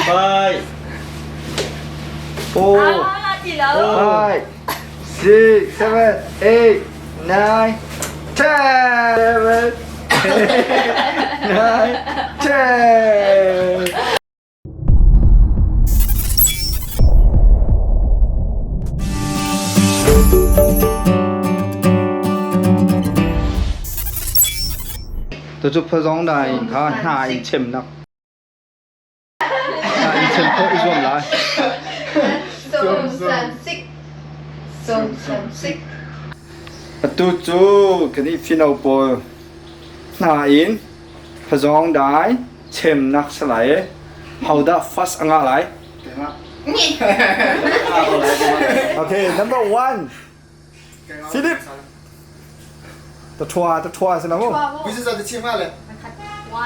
Five. Four. Five. Six, seven, eight, nine, 10. Seven, eight, 9, 10. Tucu phazong dai kha hna in chimnak. Hna in chim khawh i zuam lai. Atu cu kan i fino pawl hna in phazawng dai chemnak si lai i hodah first a ngah lai? Okay, number one. Philip. Ta thua ta thua si na mu.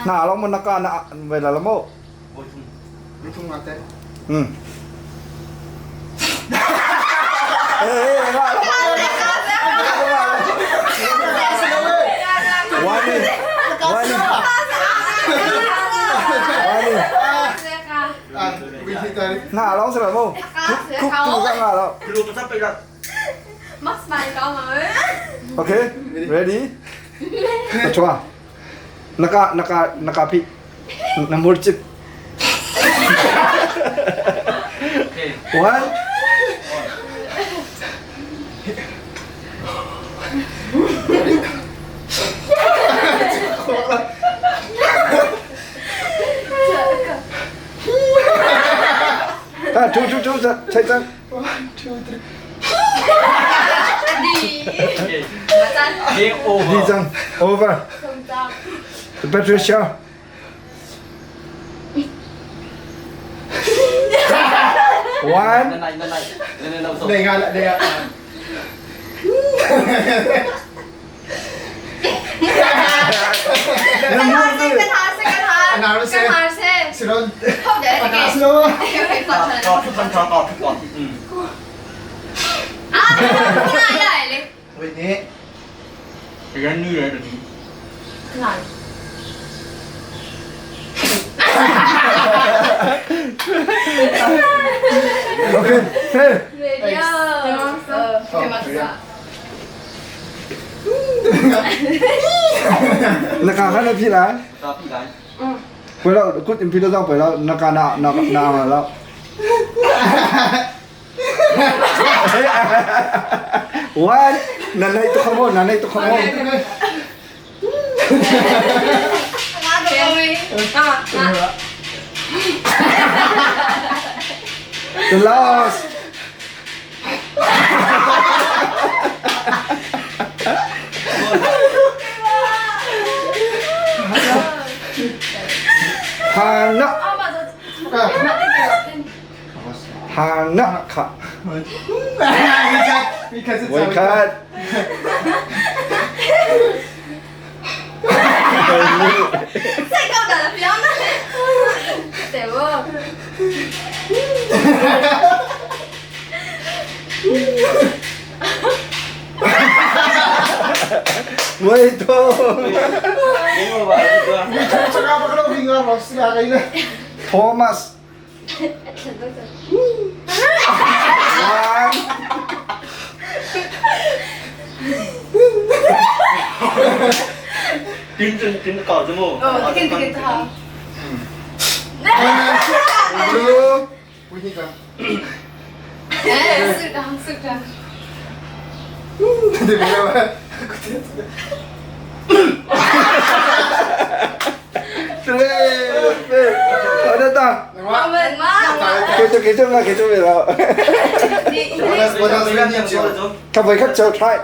Na lo mo na ka na ve la mo. Hmm. Eh, eh, One, one, one. Na lo si la mo. Khúc tu ka nga lo. Okay, ready? Na chua. Naka naka naka pi. Na mur chip. One. Ah, two, two, two, chạy chân. One, two, three. Game over. Đi chân. Over. Patricia. One. Đây nga lại đây ạ. Okay. Hey. Na ka kha na phi lai. Pui lo kut in phi lo zong pui lo na ka na na na ma lo. One na nei tu khamo na nei tu khamo. The last. Hana Hana kha. Wait cut. Wait to. Thomas. One. Two. Three. Ở đây ta. Cái chỗ cái cái chỗ về rồi. Các vị khách chờ try.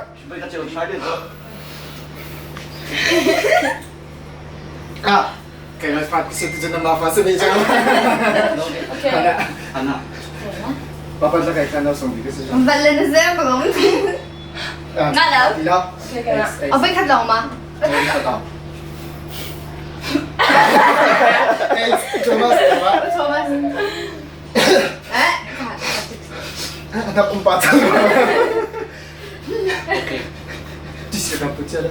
Anak umpa cang. Tisi ka puca le.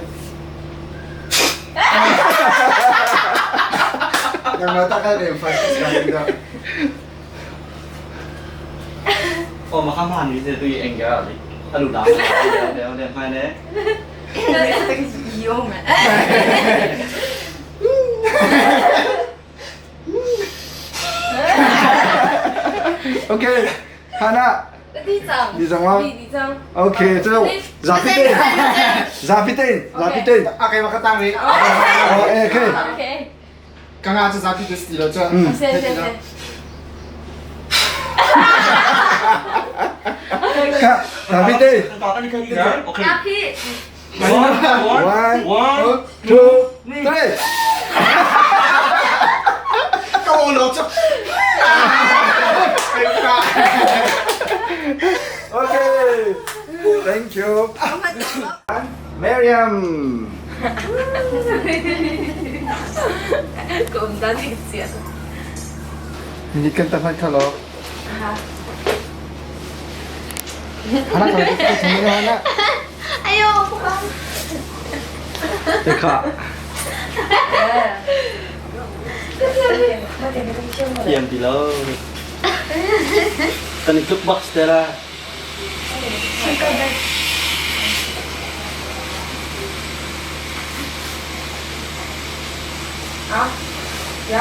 Yang mata kan yang fast sekali dah. အော်မခမနေစေသူအင်္ဂါလေအဲ့လိုလားတယ်ဟုတ်တယ်မှန်တယ် ရုံးမယ် OK，哈娜， ဒီဆောင် 你怎么 ဒီဆောင် ？OK，这是扎比顿，扎比顿，扎比顿。 Okay, makatang rin. 哦，哎，可以。 Okay 刚刚这张皮就是了，这。嗯 ဆယ်ဆယ်ဆယ် 看，扎比顿 တော်တယ်ခက်โอเค အဖေ ，one 1 two three。够了，这。 OK, thank you. Miriam. ကုန်တန်းနေစီရ Hindi kan tahan ka lo. Hana kalau kita semua Hana. အယောဘာ 这卡， ပြန်ပြီလို့တန်က box တယ်လား အာရ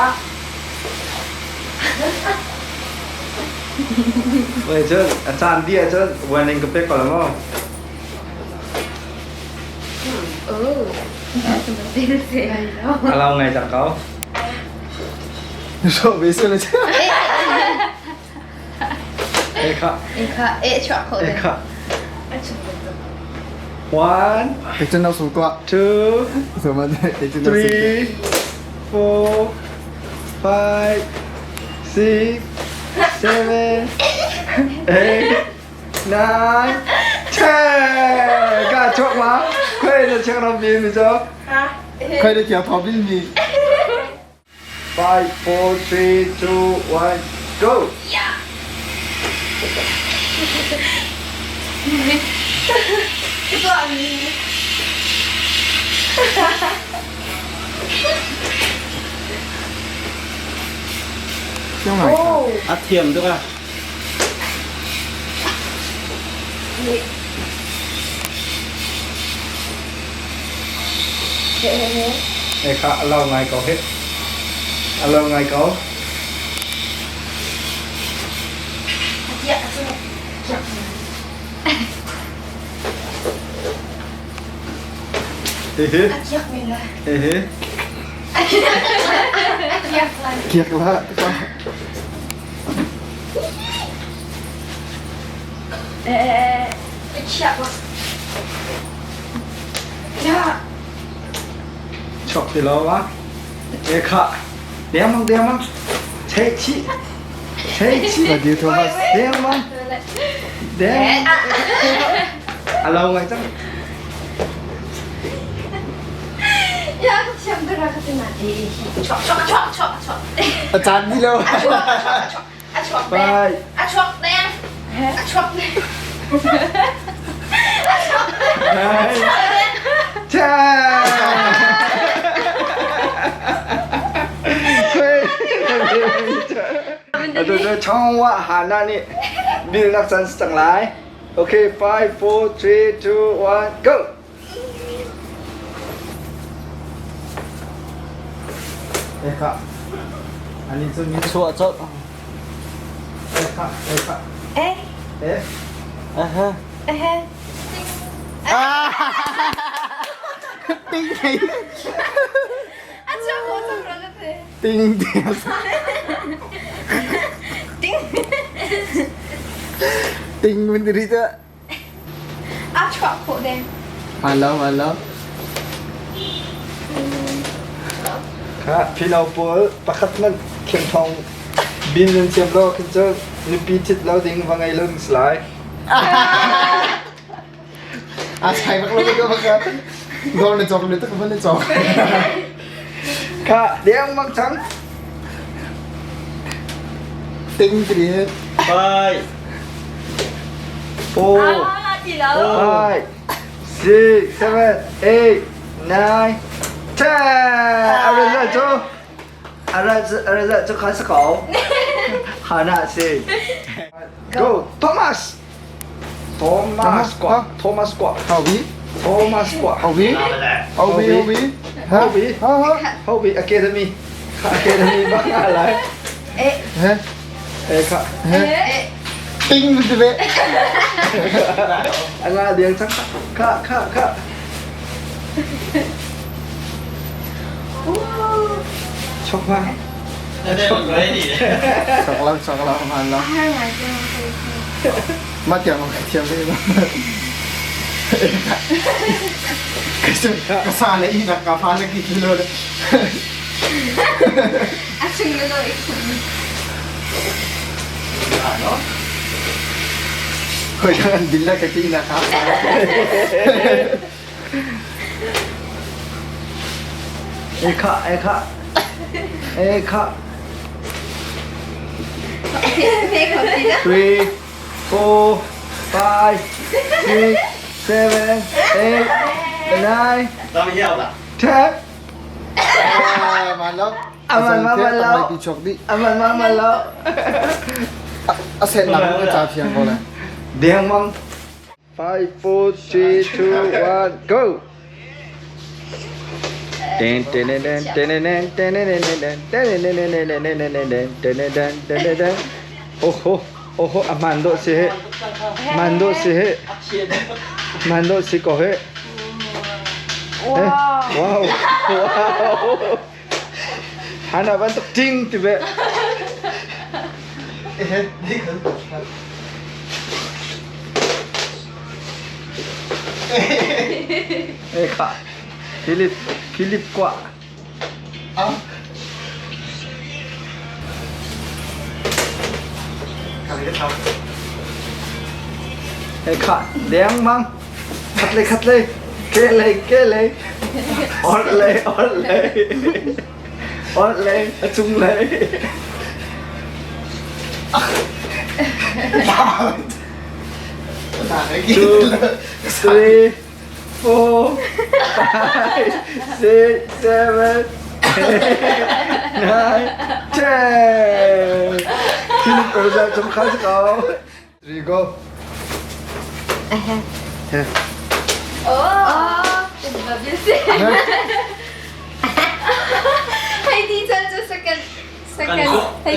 喂，这阿张弟，这วันนึงก็ไปก่อนแล้วมั้ง အိုးဒီစေ เราไงจากเขา So biasa lah. เอ้ค่ะ 你看，哎，全口 的。 เอ้ค่ะ one Itu nak suka. two Sama itu nak suka. three four five six seven eight nine ten กาชกมาคุยจะเช็คเราบีมิจ้ะ ဟာ Kau dah tiap habis ni. five four three two one go 这个你。 Yang mana? အထီယမ်တို့က เอ้ค่ะเราไงเขาเฮ็ดเราไงเขา เฮ้เฮ้เฮ้เฮ้ Kiak lah. အဲချက်ပါရ ชอบที่เราวะเอ้ค่ะเดี๋ยวมั้งเดี๋ยวมั้งเช็คชิเช็คชิ Lagi Thomas. เดี๋ยวมั้งเดี๋ยวเราไงจัง 呀，想不来个真难。 ချော့ချော့ချော့ချော့ချော့ Acan ni lo. 啊，全 ไป 啊，全的，啊，全的。 ใช่เฮ้ยตัวช่องว่าหาหน้านี่บิลนักสันสังหลายโอเค five four three two one go เอ้ค่ะอันนี้จะมี ချွတ်ချွတ် เอ้ค่ะเอ้ค่ะ 哎， เอ๊ะ အဟ 哎嘿。 Ting ting. 啊，全我怎么了的？ Ting ting. 顶。 Ting menteri tu. 啊，全口的。 Halo halo. ค่ะพี่เราปัวประคับมันเข็มทองบินเงินเสียมโลกขึ้นเจอหนึ่งปีทิศแล้วดิ้งว่าไงเรื่องสลาย Ah, saya mak lo ke mak. Gol ni cok ni tu ke mana cok. ค่ะเดี๋ยวมังชัง Ting tadi. 5 4 5 6 7 8 9 10 A result cu a result cu kha si ko. Hana si. Go Thomas. Thomas kwa. Thomas kwa. Hau bi. Thomas kwa. Hau bi. Hau bi. Hau bi. Hau bi. Ha ha. Hau bi Academy. Academy bang alai. Eh. He. Eh kha. He. Ting ti ve. Anga diang chang kha kha kha. Chok ma. Chok lo chok lo man lo. Ma tiang ka thiam ve ma. Ka sa le ina ka fa le ki kilo le. A chung na lo Khoi an dil la ka ki ina ka fa. E kha e kha. E kha. 3 4 5 6 7 8 9 10 Man lo. Aman ma man lo. Ti chok di. Aman ma man lo. A set nang ka cha phiang ko le. Deng mang. 5 4 3 2 1 go. Ten ten ten ten ten ten ten ten ten ten ten ten ten ten ten ten Oh oh oh aman do si he. Man do si he. Man do si ko he. Wow. Wow. Wow. Hana bantuk ting ti be. Eh kha. Philip Philip kwa. Ah. Eh kha deng mang. Khat le khat le. Ke le ke le. Or le or le. Or le a chung le. Two, three, four, five, six, seven, eight, nine, 10. Philip Erza chung kha si ko. Three go. He. Oh, Hay di chan cu second second. Hay.